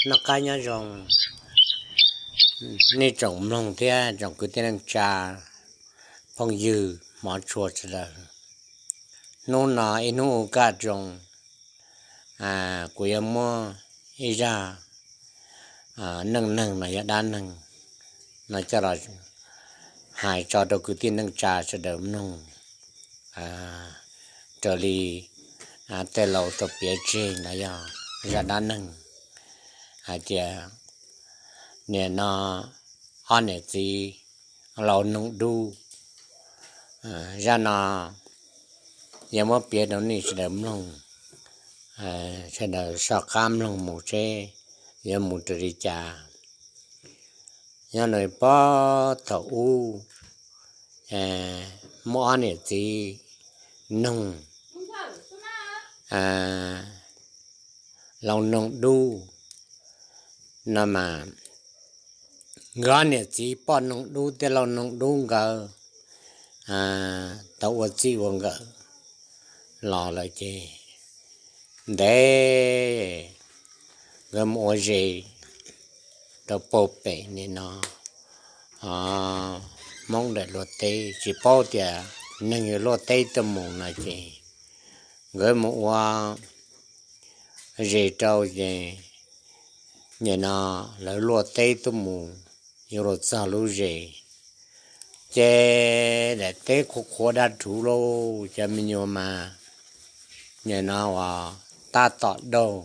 Noj qab nyob zoo, nej tsoom mloog thiab tsoom kwv tij neej tsa, phooj ywg hmov tshua sawv daws. Hnub no ib hnub ua kaj zoo, kuv yuav muab ib zaj neej neeg no yog dab neeg no coj los hais tso rau kwv tij neej tsa sawv daws mloog. Raws li tej laus tau piav tseg no yog zaj dab neeg hais tias nim no ob niam txiv laus noog dub. Zaj no yog muab piav rau nej sawv daws mloog, sawv daws soj qab mloog mus seb yuav mus raws li cas. Nyob nws pob thaum ub muaj ob niam txiv noog laus noog dub no mas, nkawd ob niam txiv poj noog dub thiab laus noog dub nkawd tau ua txij ua nkawm los lawm ces ntev nkawd mus ua zes rau puag pem nim no Hmoob daim luag teb, tsis paub tias neeg yuav luaj teb tuaj mus no ces nkawd mus ua zes rau ces nim no lawv luaj teb tuaj mus yuav luag txog lub zes ces daim teb qhuav qhuav dab rhuv lauj, cov me nyuam mas nim no uas tab tom daug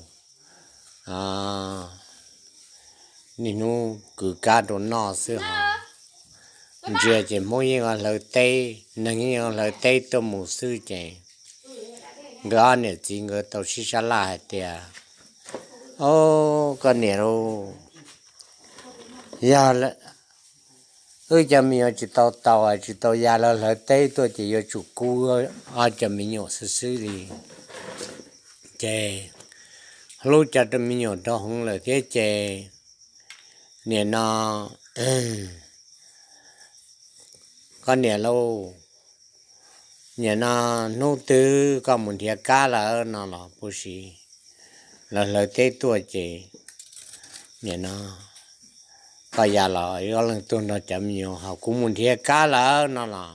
niaj hnub kwv kab rau noj xwb hos ntsia ces Hmoob yeej hlawv teb, neeg yeej hlawv teb tuaj mus xwb ces nkawd ob niam txiv nkawd tau sib sab laj hais tias, Au, koj niam lauj, yog wb cov me nyuam tsis tau tau tsis tau ya lawv hlawv teb tuaj ces yuav tsum kub ob cov me nyuam xwb xwb li. Ces hlub cov me nyuam rau hwv lawm thiab ces nim no koj niam lauj, nim no hnub twg koj mus nrhiav kab lawm no los puas siv, lawv hlawv teb tuaj ces nim no koj ya los wb ob leeg tuaj nrog cov me nyuam, ho kuv mus nrhiav kab lawm no los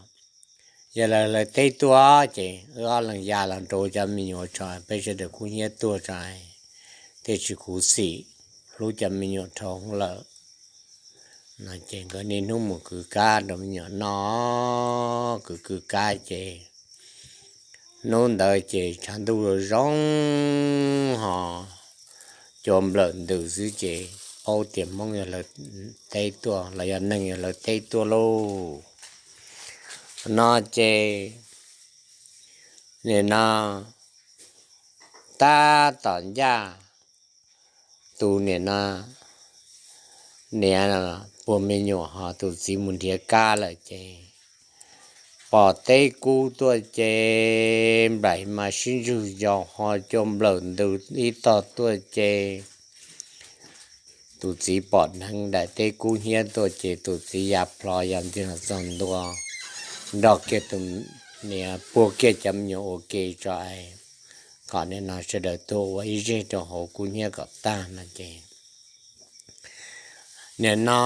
yog lawv hlawv teb tuaj ces wb ob leeg ya los nrog cov me nyuam tso, peb sawv daws kub hnyiab tuaj tso, thiaj tsis khuv xim, hlub cov me nyuam dhau hwv lawm. No ces nkawd niaj hnub mus kwv kab rau me nyuam noj, kwv kwv kab ces hnub ntawd ces tshav ntuj zoo hos cua nplawm ntws xwb ces paub tias Hmoob yuav hlawv teb tuaj los yog neeg yuav hlawv teb tuaj lauj. No ces nim no tab tom ncaj tus nim no niam puag me nyuam ho tus txiv mus nrhiav kab lawm ces pom teb kub tuaj ces nplaim mas sib ntsug yos ho cua nplawm ntws ib tog tuaj ces tus txiv pom dheev daim teb kub hnyiab tuaj ces tus txiv ya plho ya ntxig los txog ntua, nrog kiag tus niam puag kiag cov me nyuam ua ke tso es kom nim no sawv daws tuaj ua ib zeg rau hauv kub hnyiab kom tag no ces nim no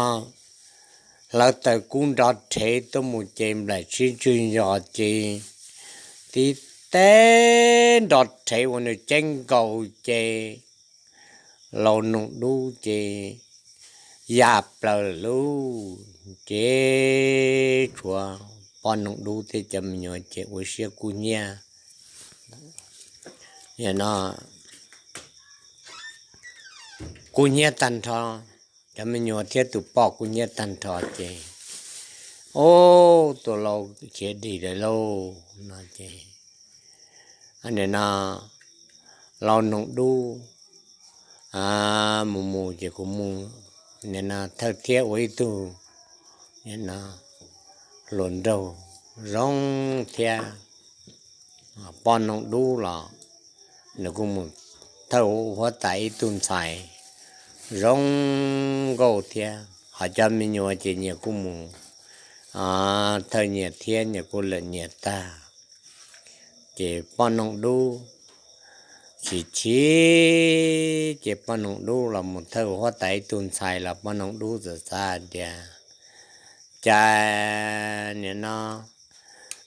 hlawv taws kub nrov rhev tuaj mus ces nplaim sib ntsug yos ces tib teb nrov rhev ua nws ceeb nkaus ces laus noog dub ces ya plaws lawm lauj. Ces tshuav poj noog dub thiab cov me nyuam ces ua siab kub hnyiab. Nim no kub hnyiab tag nrho, cov me nyuam thiab tus poj kub hnyiab tag nrho ces, Ub, tus laus khiav dim lawm lauj no ces nim no laus noog dub mus mus ces kuv mus nim no thawj thiab ua ib tug nim no hluas nraug zoo thiab poj noog dub los nws kuj mus thawj huab tais ib tug ntxhais zoo nkauj thiab, ho cov me nyuam ces nyias kuj mus thawj nyias thiab nyias kuj lawm nyias tag. Ces poj noog dub chim chim ces poj noog dub los mus thawj huab tais ib tug ntxhais los poj noog dub txawm xav tias, cas nim no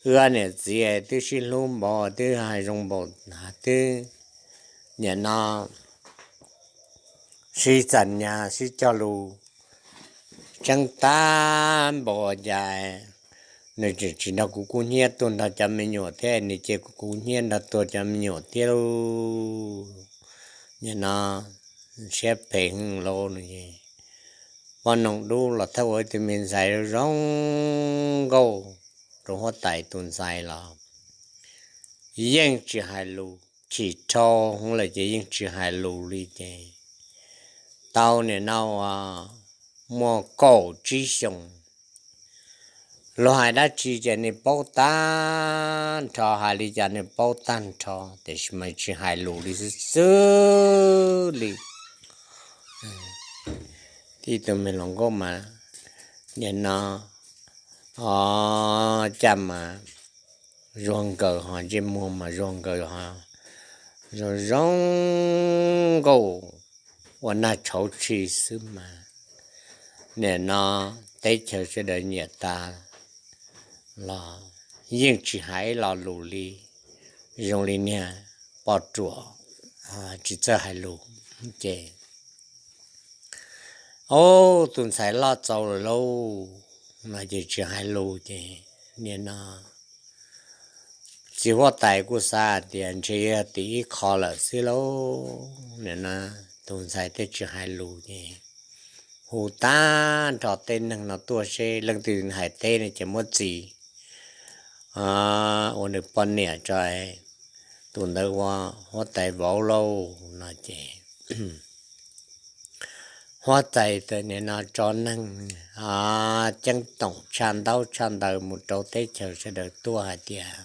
wb niam txiv twb sib hlub npaum twb hais zoo npaum twb nim no sib txam nyas sib cog lus tseeb tag npaum cas nws tseem tsis nrog kuv kub hnyiab tuag nrog cov me nyuam thiab nws ces kuv kub hnyiab nrog tuag cov me nyuam thiab lauj. Nim no siab phem heev lauj no. Poj noog dub los thawj ua ib tug me ntxhais zoo nkauj rau huab tais tus ntxhais los yeej tsis hais lus, chim dhau hwv lawm ces yeej tsis hais lus li ces tau nim no muaj kaum tsib xyoos. Luag hais dab tsi ces nws paub tag nrho, hais li cas nws paub tag nrho tiam sis mas tsis hais lus li xwb xwb li. Tib tug me hluas nkauj mas nim no cas mas zuag nkaws ho ntsej muag mas zuag nkaws ho zoo zoo nkauj ua nag tshauv tshis xwb mas nim no teb chaws sawv daws nyiam tas los yeej tsis hais ib lo lus li, zoo li niag poj ruam tsis txawj hais lus ces ub tus ntxhais loj txaus lawm lauj no ces tsis hais lus ces nim no txiv huab tais kuj xav tias ntshe yog tim ib qho lawm xwb lauj. Nim no tus ntxhais thiaj tsis hais lus ces hu tag nrho tej neeg no tuaj seb leej twg hais teb no ces muab txis ua nws poj niam tso, tus ntawd ua huab tais vauv lauj no ces huab tais nim no tso neeg ceeb toom tshaj ntaub tshaj ntawv mus rau teb chaws sawv daws tuaj hais tias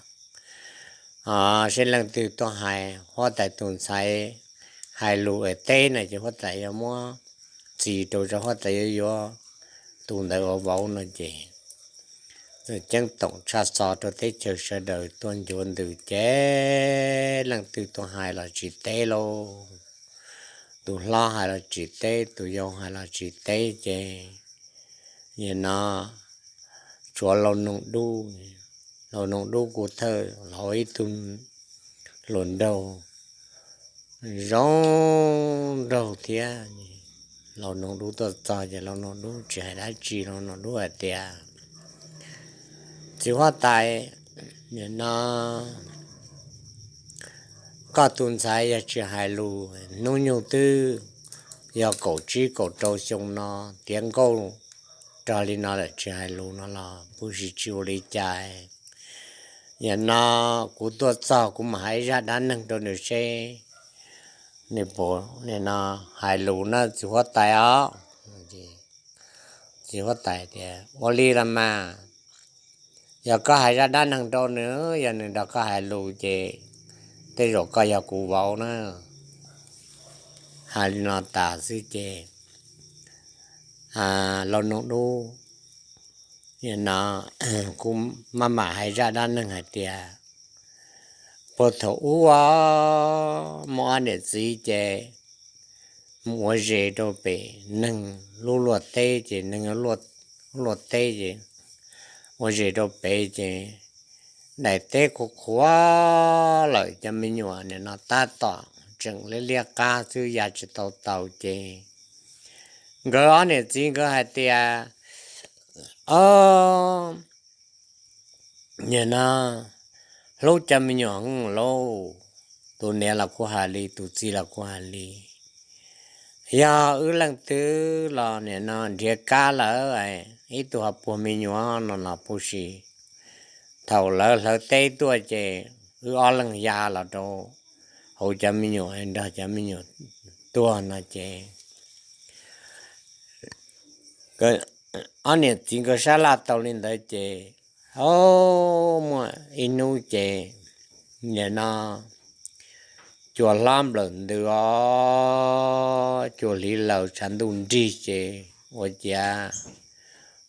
seb leej twg tuaj hais huab tais tus ntxhais hais lus es teb no ces huab tais yuav muab txis rau, huab tais yuav yuav tus ntawd ua vauv no ces ceeb toom tshaj xov rau teb chaws sawv daws tuaj ncuav ntws ces leej twg tuaj hais los tsis teb lauj. Tus hlob hais los tsis teb, tus yau hais los tsis teb ces nim no tshuav laus noog dub. Laus noog dub kuj thawj los ua ib tug hluas nraug zoo nraug thiab. Laus noog dub tuaj txog ces laus noog dub tsis hais dab tsi, laus noog dub hais tias, txiv huab tais, nim no koj tus ntxhais yog tsis hais lus, hnub nyoog twb yog kaum tsib kaum rau xyoo no, tiav nkauj rog li no lawm tsis hais lus no los puj si tsis ua li cas. Nim no kuv tuaj txog kuv mam hais zaj dab neeg rau nws seb nws puas nim no hais lus na txiv huab tais os. Txiv huab tais tias ua li los mas, yog koj hais zaj dab neeg rau nws, yog nws nrog koj hais lus ces tej zaum koj yog kuv vauv na. Hais li no tas xwb ces laus noog dub nim no kuj maj mam hais zaj dab neeg hais tias puag thaum ub muaj ob niam txiv ces mus ua zes rau pem neeg lub luaj teb ces neeg lub luaj teb ces ua zes rau pem ces daim teb qhuav qhuav lawm, cov me nyuam nim no tab tom tseem liab liab qab xwb ya tsis tau taus ces nkawd ob niam txiv nkawd hais tias, o, nim no hlub cov me nyuam lauj, tus niam los kuj hais li, tus txiv los kuj hais li. Yog wb leej twg los nim no nrhiav kab lawm, ib tug ho puag me nyuam no los puj si, thaum lawv hlawv teb tuaj ces wb ob leeg ya los rau hauv cov me nyuam nrog cov me nyuam tuag no ces ob niam txiv nkawd sab laj tau li ntawd ces, o, muaj ib hnub ces nim no cua hlob nplawm ntws os, cua hliv laws tshav ntuj nrig ces ua ciav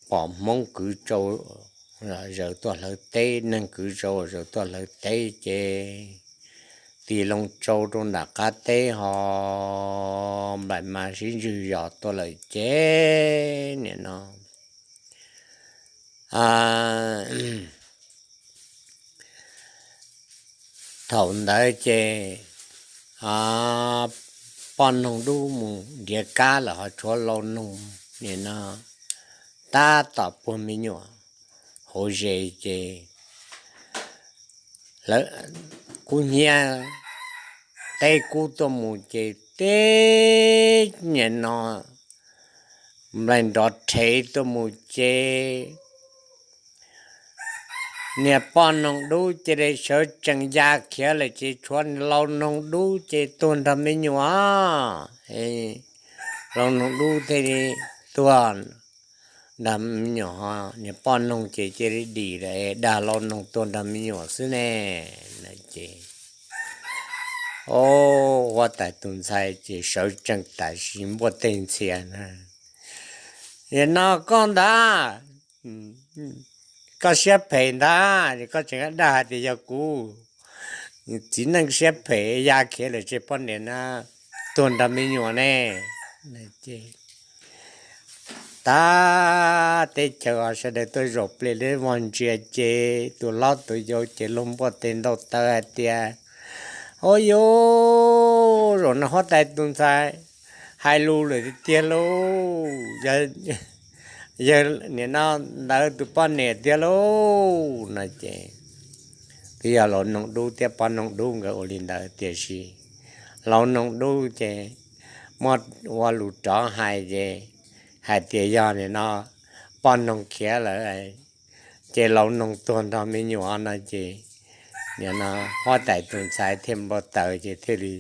pom Hmoob kwv tsau zaws tuaj hlawv teb, neeg kwv tsau zaws tuaj hlawv teb ces tis loo tsau rau nram qab teb ho nplaim mas sib ntswg zos tuaj lawm ces nim no thaum ntawd ces poj noog dub mus nrhiav kab lawm ho tshuav lau noog nim no tab tom puag me nyuam hauv zes ces lawv kub hnyiab teb kub tuaj mus ces teb nim no nplaim nrov rhev tuaj mus ces niag poj noog dub cia li sawv tsees ya khiav lawm ces tshuav lau noog dub ces tuag nrog me nyuam. Lau noog dub thiaj li tuag nrog me nyuam ho niag poj noog ces cia li dim lawm dag lau noog tuag nrog me nyuam xwb ne. Ces huab tais tus ntxhais ces sawv tsees tam sim npuaj teg ntxhias na. Yog no koj ntag, koj siab phem ntag, koj tseem dag hais tias yog kuv txiv neej siab phem ya khiav lawm ces poj niam na tuag nrog me nyuam ne. Tag teb chaws sawv daws tuaj zaum pliag li vog ntsia ces tus hlob tus yau ces luag npuaj teg ntaus taw hais tias, Au yus, zaum no huab tais tus ntxhais hais lus lawm tiag lauj, yawg nim no ntawd tus poj niam tiag lauj no ces twb yog lau noog dub thiab poj noog dub nkawd ua li ntawd tiam sis lau noog dub ces muab ua lus rov hais ces hais tias yog nim no poj noog khiav lawm ces lau noog tuag nrog me nyuam no ces nim no huab tais tus ntxhais thiaj npau taws ces thiaj li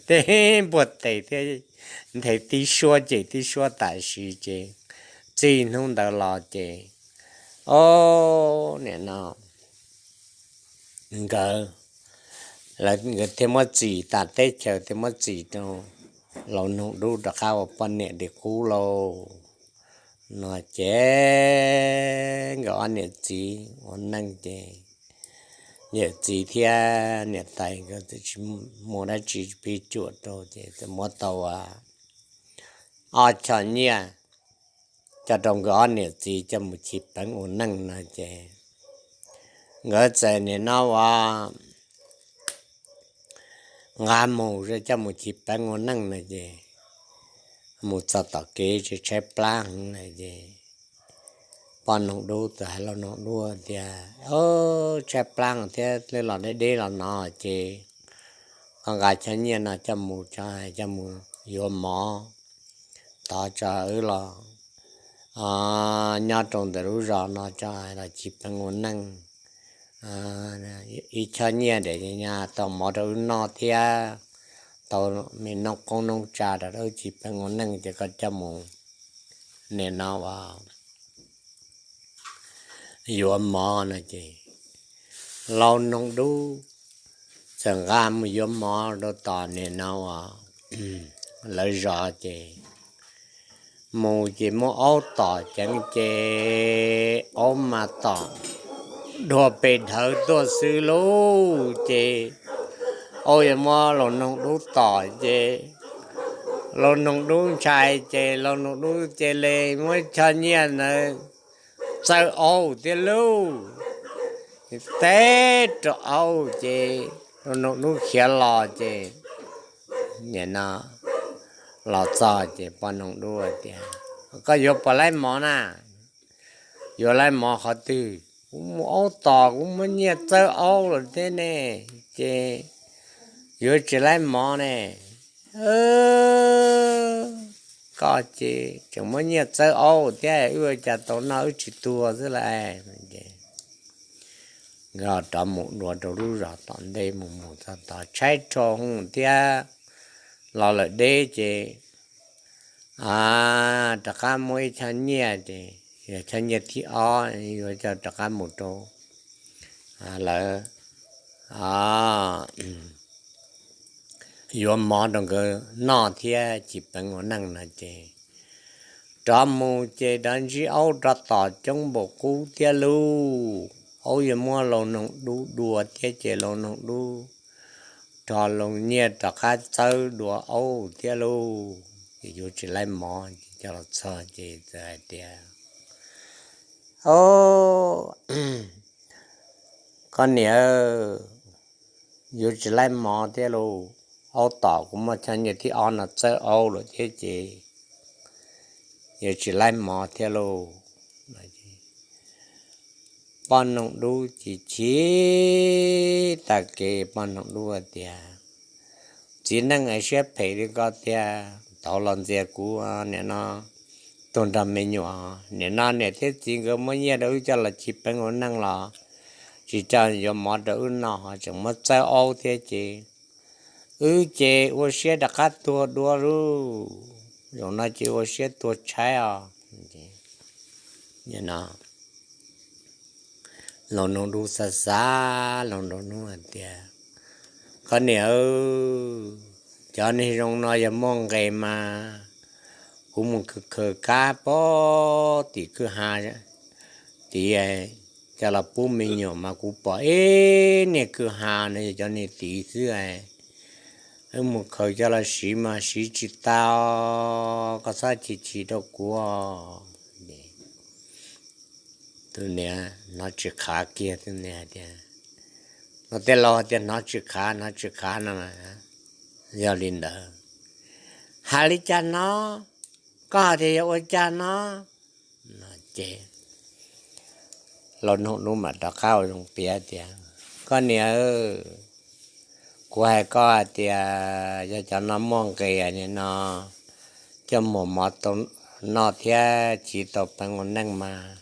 teb npuaj teg thiab nthe tib suab cem tib suab tam sim ces txij hnub ntawd los ces o nim no nkawd, lawv nkawd thiaj muab txim tas teb chaws thiaj muab txim rau lau noog dub rov qab ua poj niam li qub lauj. No ces nkawd ob niam txiv ua neej ces yawm txiv thiab niam tais nkawd tsis muaj dab tsi pib cuam rau ces txawm muab tau ob choj nyiaj coj rau nkawd ob niam txiv coj mus chiv peev ua neej no ces nkawd txawm nim no ua nqa mus coj mus chiv peev ua neej no ces mus txog tom kev tshaib plab heev no ces poj noog dub txawm hais lau noog dub tias, Tshaib plab thiab los deb deb los no ces koj nqa choj nyiaj no coj mus tso, coj mus yuav mov tod tso wb los nyob rau ntawm lub zos no tso los chiv peev ua neej. Ib choj nyiaj ntawd tau mov rau wb noj thiab tau me noob qoob noob tsa rau wb chiv peev ua neej ces koj coj mus nim no yuav mov no ces lau noog dub txawm nqa mus yuav mov rau tom nim no lawv zos ces mus ces muaj aub tom ceev ces aub mas tom dua pes dhawv tuaj xwb lauj ces aub yuav muab lau noog dub tom ces lau noog dub ntshai ces lau noog dub cia li muab choj nyiaj ntawd txawb aub thiab lauj. Teb rau aub ces lau noog dub khiav los ces nim no los txog ces poj noog dub tias, Koj yuav puas laib mov na? Yuav laib mov qhov twg? Kuv mus aub tom kuv muab nyiaj txawb aub lawm thiab ne, ces yuav tsis laib mov ne. Koj ces tseem muab nyiaj txawb aub thiab, wb ua cas tau noj wb tsis tuag xwb lauj. Nkawd rov mus dua rau lub zos tom ntej, mus mus txog tod tshaib rho hwv thiab los lawm deb ces rov qab muaj ib choj nyiaj ces yog choj nyiaj thib ob yuav coj rov qab mus rau lawv yuav mov rau nkawd noj thiab chiv peev ua neej no ces rov mus ces rov ntsib aub rov tom coob npaum qub thiab lauj. Aub yuav muab lau noog dub dua thiab ces lau noog dub rho loo nyiaj rov qab txawb dua aub thiab lauj. Ces yuav tsis laib mov ces coj los txog ces txawm hais tias, O, koj niam, yuav tsis laib mov thiab lauj. Aub tom kuv muaj choj nyiaj thib ob no txawb aub lawm thiab ces yuav tsis laib mov thiab lauj. Poj noog dub chim chim tag kev, poj noog dub tias, Txiv neej es siab phem li ko tiag, tau los ntxias kuv nim no tuag nrog me nyuam. Nim no niam thiab txiv nkawd muab nyiaj rau wb coj los chiv peev ua neej los tsis coj yuav mov rau wb noj, tseem muab txawb aub thiab ces wb ces ua siab rov qab tuag dua lauj. Zaum no ces ua siab tuag tshaib os. Laus noog dub xav xav, laus noog dub hais tias, Koj niam, cov niag zoo no yog muaj nqis mas kuv mus khaws khaws kab pem tim kwj ha tid coj los pub me nyuam mas kuv pom ib niag kwj ha no yog cov niag tid xwb. Wb mus khaws coj los siv mas siv tsis tau, koj txhob chim chim rau kuv. Tus niam hnov tsis khav kiag, tus niam hais tias, no tej laus hais tias hnov tsis khav, hnov tsis khav no mas yog li ntawd. Hais li cas no, koj hais tias yog ua cas no? No ces laus noog dub mam rov qab ua zoo piav tias, Koj niam, kuv hais koj hais tias yog cov no muaj nqis nim no coj muag mov tau noj thiab chiv tau peev ua neej mas,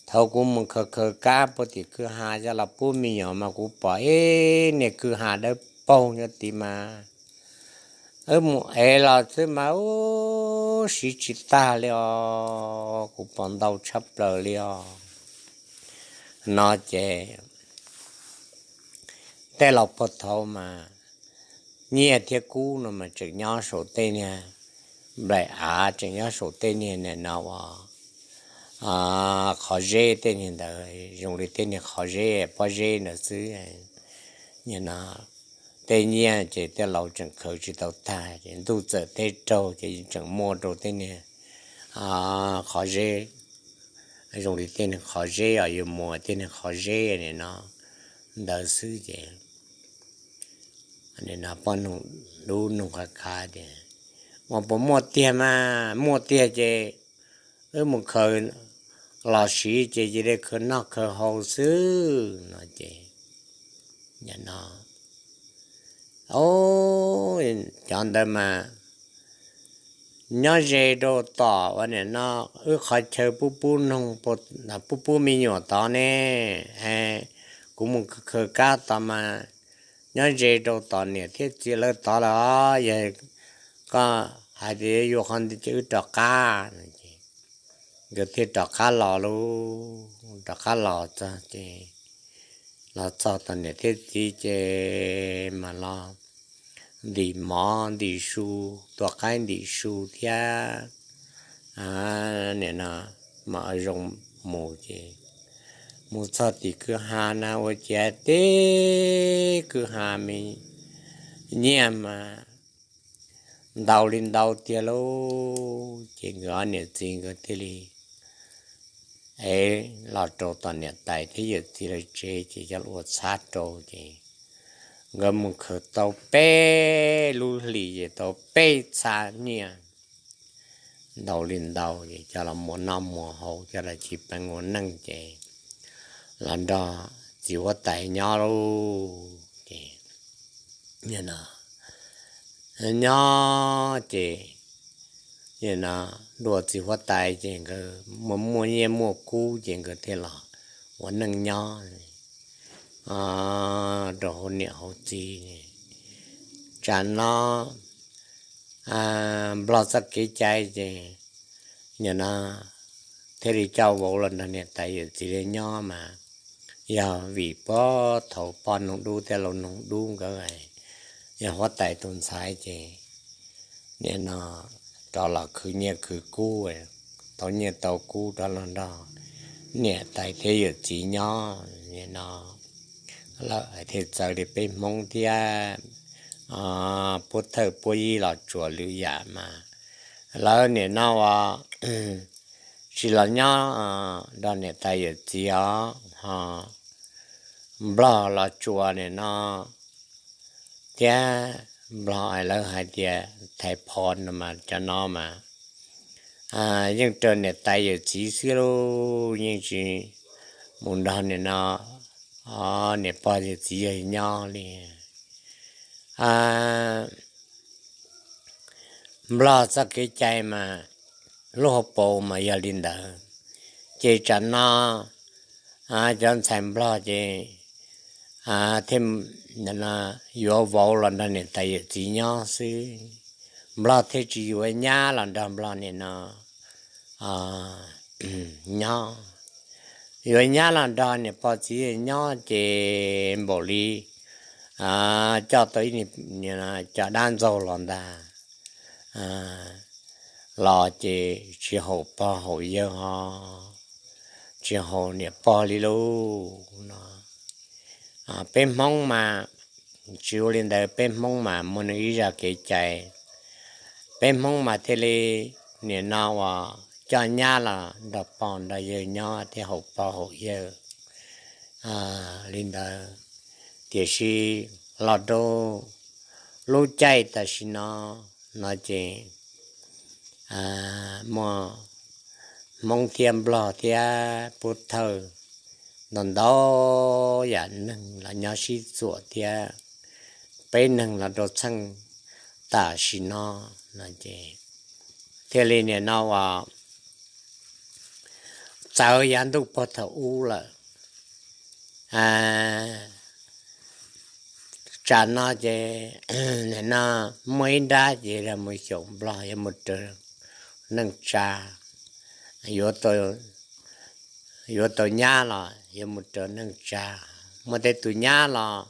thaum kuv mus khaws khaws kab puag tim kwj ha coj los pub me nyuam mas kuv pom ib niag kwj ha dawb paug nyob tid mas wb mus ev los xwb mas ub, siv tsis tag li os, kuv pom ntau tshaj plaws li os. No ces tej laus puag thaud mas nyiaj thiab kub no mas tseem nyob saum tej niag nplaim av, tseem nyob saum tej niag nim no uas qhov zeb, tej niag ntawd zoo li tej niag qhov zeb pob zeb ntawd xwb. Nim no tej nyiaj ces tej laus tseem khaws tsis tau tag ces ntuj txawm teb raug ces tseem muaj rau tej niag qhov zeb, zoo li tej niag qhov zeb os, yuav muag tej niag qhov zeb nim no ntawd xwb ces nim no poj noog dub noog khav khav tias, Ua puas muaj tiag mas? Muaj tiag ces wb mus khaws los siv ces cia li khaws noj khaws haus xwb no ces no cov ntawd mas nyob ze rau tom uas nim no wb qhov chaw pub pub noog, pub pub me nyuam tod ne. Kuv mus khaws kab tod mas nyob ze rau tom niam thiab txiv lawv tod lawm os. Yog koj hais tias yuav qhov ntawd ces wb rov qab. Nkawd thiaj rov qab los lauj, rov qab los txog ces los txog tom niam thiab txiv ces mas los ntim mov ntim su, tua qaib ntim su thiab nim no mas zoo mus ces mus txog tim kwj ha na ua ciav teb kwj ha me nyiaj mas ntau li ntau tiag lauj. Ces nkawd ob niam txiv nkawd thiaj li ev los rau tom niam tais thiab yawm txiv lawv tsev ces coj los ua txhab rau ces nkawd mus khaws tau peb lub hlis ces tau peb txhab nyiaj ntau li ntau ces coj los muag noj muag haus, coj los chiv peev ua neej ces los nrog txiv huab tais nyob lauj. Ces nyob ces nrog txiv huab tais ces nkawd muaj muaj nyiaj muaj kub ces nkawd thiaj los ua neej nyob rau hauv niam hauv txiv. Tsam no Nplog txoj kev cai ces nim no thiaj li coj vauv los nrog niam tais yawm txiv li nyob mas yog vim puag thaum poj noog dub thiab laus noog dub nkawd yog huab tais tus ntxhais ces nim no rov los khwv nyiaj khwv kub, tau nyiaj tau kub rov los nrog niam tais thiab yawm txiv nyob nim no lawm thiaj txawv li peb Hmoob thiab Pub Thawj Pub Yig Los Tsuas lwm yam mas lawv nim no uas tsis los nyob nrog niam tais yawm txiv os, ho Nplog Los Tsuas nim no thiab Nplog lawv hais tias Thaiv Phos no mas cov no mas yeej raws niam tais yawm txiv xwb lauj, yeej tsis mus nrog nim no niam pog yawm txiv yawg nyob li. Nplog txoj kev cai mas lub hauv paus mas yog li ntawd, ces tsam no cov ntxhais Nplog ces thiaj yuav vauv los nrog niam tais yawm txiv nyob xwb. Nplog thiaj tsis yuav nyab los nrog Nplog nim no nyob. Yuav nyab los nrog niam pog txiv yawg nyob ces npaum li coj tau ib cov dab ntxaug los ntag, los ces tsis haum pog haum yawg ho tsis haum niam pog li lauj no. Peb Hmoob mas tsis ua li ntawd, peb Hmoob mas muaj neeg ib zaj kev cai. Peb Hmoob mas thiaj li nim no uas coj nyab los nrog pog nrog yawg nyob thiaj haum pog haum yawg li ntawd. Tiam sis los rau lub caij tam sim no no ces muaj Hmoob thiab Nplog thiab Pub Thawj ntau ntau yam neeg los nyob sib txuam thiab peb neeg los rau txheej tam sim no no ces thiaj li nim no uas txawv yav ntuj pog thaum ub lawm. Tsam no ces nim no muaj ib nrab ces yog mus xyaum Nplog yuav mus raws neej tsa, yuav tau nyab los yuav mus raws neej tsa. Muaj tej tus nyab los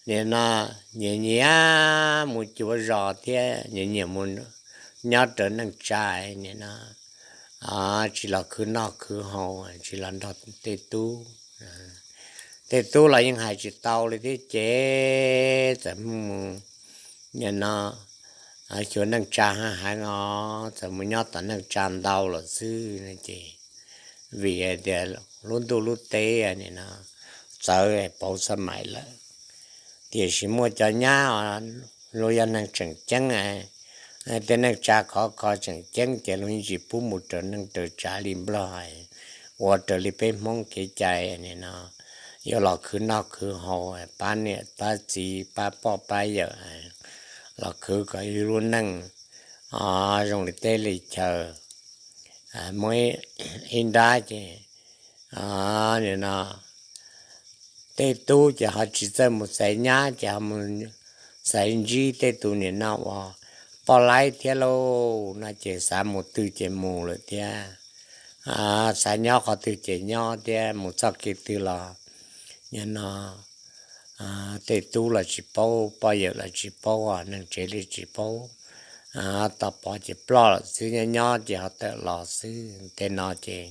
nim no nyiam nyiam mus cuav zos thiab nyiam nyiam mus nyob raws neej tsa, nim no tsis los khwv noj khwv haus, tsis los nrog tej tub. Tej tub los yeej hais tsis tau li thiab ces txawm mus nim no xyuas neej tsa heev heev os, txawm mus nyob tom neej tsa ntau lawm xwb no ces vim hais tias lub ntuj lub teb nim no txawv pauv xab mais lawm. Tiam sis muaj cov nyab luag yog neeg tseem ceeb, tej neej tsa khov kho tseem ceeb ces luag yeej tsis pub mus raws neej raws tsa li Nplog, ua raws li peb Hmoob kev cai nim no yuav los khwv noj khwv haus, pab niam pab txiv pab poj pab yawm, los khwv kom yus lub neej zoo li teb li chaw. Muaj ib nrab ces nim no tej tub ces ho tsis txawj mus xaiv nyab ces ho mus xaiv ntsib tej tus nim no uas poj laib thiab lauj no ces xav mus twg ces mus lawm thiab, xav nyob qhov twg ces nyob thiab, mus txoj kev twg los nim no tej tub los tsis paub, poj yawm los tsis paub, neeg tsev li tsis paub, tau pov ces ploj lawm xwb, nyob nyob ces ho tawm los xwb. Tej no ces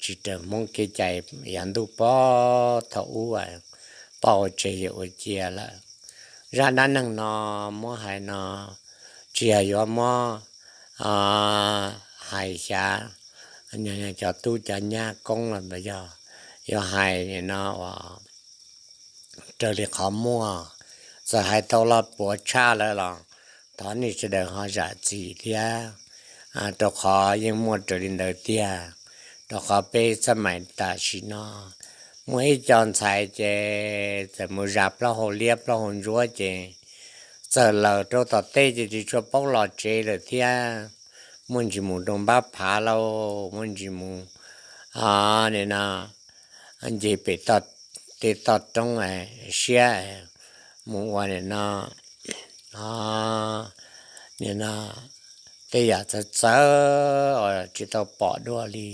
tsis raws Hmoob kev cai yav ntuj pog thaum ub, poj ua tseg yawm ua cia lawm. Zaj dab neeg no muab hais no tsis yog yuav muab hais xyav cov tub cov nyab koob los ntawd, yog yuav hais no uas raws li qhov muaj. Txawm hais tau loj puav tshaj lawm los thov nej sawv daws ho zam txim thiab, rau qhov yeej muaj raws li ntawd tiag. Rau qhov peb xab mais tam sim no muaj ib co ntxhais ces txawm mus zas plaub hau liab plaub hau ntsuab ces txawm lawm rau tom tej ces tsis tshua paub los tsev lawm thiab. Muaj ntsis mus rau npab phav lauj, muaj ntsis mus nim no nce pem tej toj roob siab mus ua nim no, nim no tej yam txawv txawv uas tsis tau pom dua li.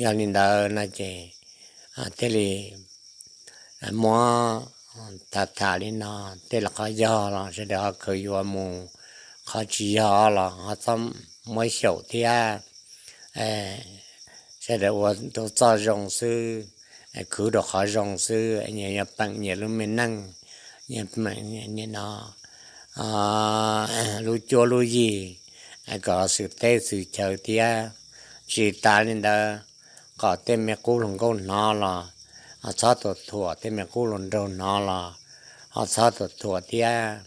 Yog li ntawd no ces thiaj li muab tham tham li no, tej los qhov yog los sawv daws ho khaws yuav mus, qhov tsis yog los ho txhob muab xyaum thiab. Sawv daws ua tau txoj zoo xwb, khwv rau qhov zoo xwb, nyias yuav peem nyias lub me neej, nyias no lub cuab lub yig, kom xwm teb xwm chaw thiab. Tsis tas li ntawd, kom tej me qub hluas nkauj hnov los ho txhob thuam thuam, tej me qub hluas nraug hnov los ho txhob thuam thuam thiab.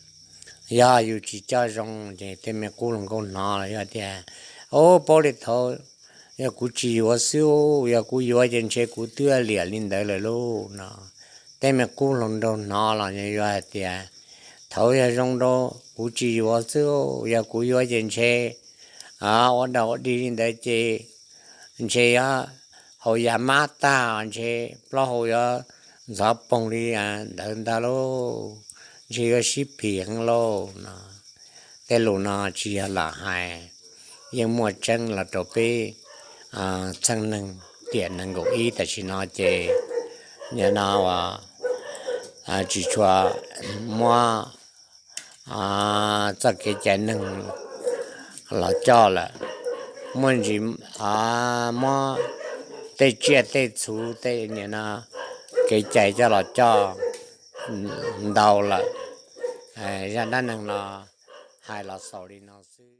Yog yus tsis coj zoo ces tej me qub hluas nkauj hnov los yog tias, o, paub li thaud, yog kuv tsis yuav xwb, yog kuv yuav ces ntshe kuv twb liam li ntawd lawm lauj no. Tej me qub hluas nraug hnov los yuav hais tias, thaud yog zoo rau kuv tsis yuav xwb, yog kuv yuav ces ntshe ua dog ua dig li ntawd ces ntshe yuav haus yam mab tag, ntshe plaub hau yuav ntxhov poog li ntawd ntag lauj, ntshe yuav sib phim heev lauj no. Tej lus no tsis yog lam hais, yeej muaj tseeb los rau peb txheej neeg tiam nees nkaum ib tam sim no ces nim no tsis tshua muab txoj kev cai neeg los coj lawm, muaj ntsis muab tej tsiaj tej txhu tej nim no kev cai coj los coj ntau lawm. Zaj dab neeg no hais los xaus li no xwb.